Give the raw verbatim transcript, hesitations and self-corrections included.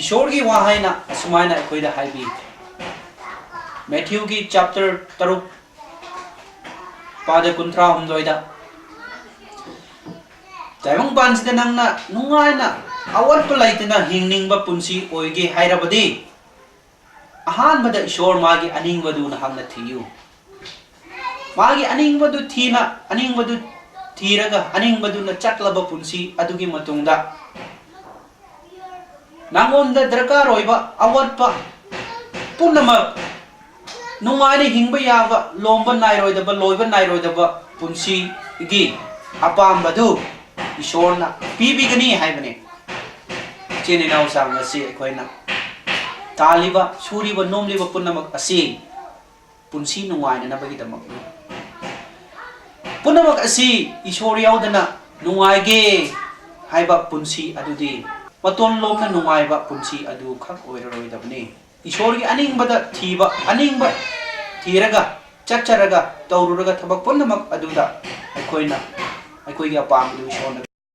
ꯏꯁꯣꯔꯒꯤ ꯋꯥꯍꯩꯅ ꯑꯁꯨꯃꯥꯏꯅ ꯑꯩꯈꯣꯏꯗ ꯍꯥꯏꯕꯤ꯫ ꯃꯦꯊ꯭ꯌꯨꯒꯤ ꯆꯦꯞꯇꯔ ꯇꯔꯨꯛ, ꯄꯥꯗ ꯀꯨꯟꯊ꯭ꯔꯥ ꯍꯨꯝꯗꯣꯏꯗ, "ꯇꯥꯏꯕꯪꯄꯥꯟꯁꯤꯗ ꯅꯪꯅ ꯅꯨꯡꯉꯥꯏꯅ, ꯑꯋꯥꯠꯄ ꯂꯩꯇꯅ ꯍꯤꯡꯅꯤꯡꯕ ꯄꯨꯟꯁꯤ ꯑꯣꯏꯒꯦ ꯍꯥꯏꯔꯕꯗꯤ, ꯑꯍꯥꯟꯕꯗ ꯏꯁꯣꯔ ꯃꯥꯒꯤ ꯑꯅꯤꯡꯕꯗꯨ ꯅꯍꯥꯛꯅ ꯊꯤꯌꯨ꯫ ꯃꯥꯒꯤ ꯑꯅꯤꯡꯕꯗꯨ ꯊꯤꯅ, ꯑꯅꯤꯡꯕꯗꯨ ꯊꯤꯔꯒ, ꯑꯅꯤꯡꯕꯗꯨꯅ ꯆꯠꯂꯕ ꯄꯨꯟꯁꯤ ꯑꯗꯨꯒꯤ ꯃꯇꯨꯡꯗ, ꯅꯉꯣꯟꯗ ꯗꯔꯀꯥꯔ ꯑꯣꯏꯕ ꯑꯋꯥꯠꯄ ꯄꯨꯝꯅꯃꯛ, ꯅꯨꯡꯉꯥꯏꯅ ꯍꯤꯡꯕ ꯌꯥꯕ, ꯂꯣꯝꯕ ꯅꯥꯏꯔꯣꯏꯗꯕ, ꯂꯣꯏꯕ ꯅꯥꯏꯔꯣꯏꯗꯕ ꯄꯨꯟꯁꯤꯒꯤ ꯑꯄꯥꯝꯕꯗꯨ ꯏꯁꯣꯔꯅ ꯄꯤꯕꯤꯒꯅꯤ" ꯍꯥꯏꯕꯅꯤ꯫ ꯏꯆꯤꯟ ꯏꯅꯥꯎꯁꯥꯡ, ꯉꯁꯤ ꯑꯩꯈꯣꯏꯅ ꯇꯥꯜꯂꯤꯕ, ꯁꯨꯔꯤꯕ, ꯅꯣꯝꯂꯤꯕ ꯄꯨꯝꯅꯃꯛ ꯑꯁꯤ ꯄꯨꯟꯁꯤ ꯅꯨꯡꯉꯥꯏꯅꯅꯕꯒꯤꯗꯃꯛꯅꯤ꯫ ꯄꯨꯝꯅꯃꯛ ꯑꯁꯤ ꯏꯁꯣꯔ ꯌꯥꯎꯗꯅ ꯅꯨꯡꯉꯥꯏꯒꯦ ꯍꯥꯏꯕ ꯄꯨꯟꯁꯤ ꯑꯗꯨꯗꯤ ꯃꯇꯣꯟ ꯂꯣꯝꯅ ꯅꯨꯡꯉꯥꯏꯕ ꯄꯨꯟꯁꯤ ꯑꯗꯨ ꯈꯛ ꯑꯣꯏꯔꯔꯣꯏꯗꯕꯅꯤ꯫ ꯏꯁꯣꯔꯒꯤ ꯑꯅꯤꯡꯕꯗ ꯊꯤꯕ, ꯑꯅꯤꯡꯕ ꯊꯤꯔꯒ, ꯆꯠꯆꯔꯒ, ꯇꯧꯔꯨꯔꯒ ꯊꯕꯛ ꯄꯨꯝꯅꯃꯛ ꯑꯗꯨꯗ ꯑꯩꯈꯣꯏꯅ ꯑꯩꯈꯣꯏꯒꯤ ꯑꯄꯥꯝꯕꯗꯨ ꯏꯁꯣꯔꯅ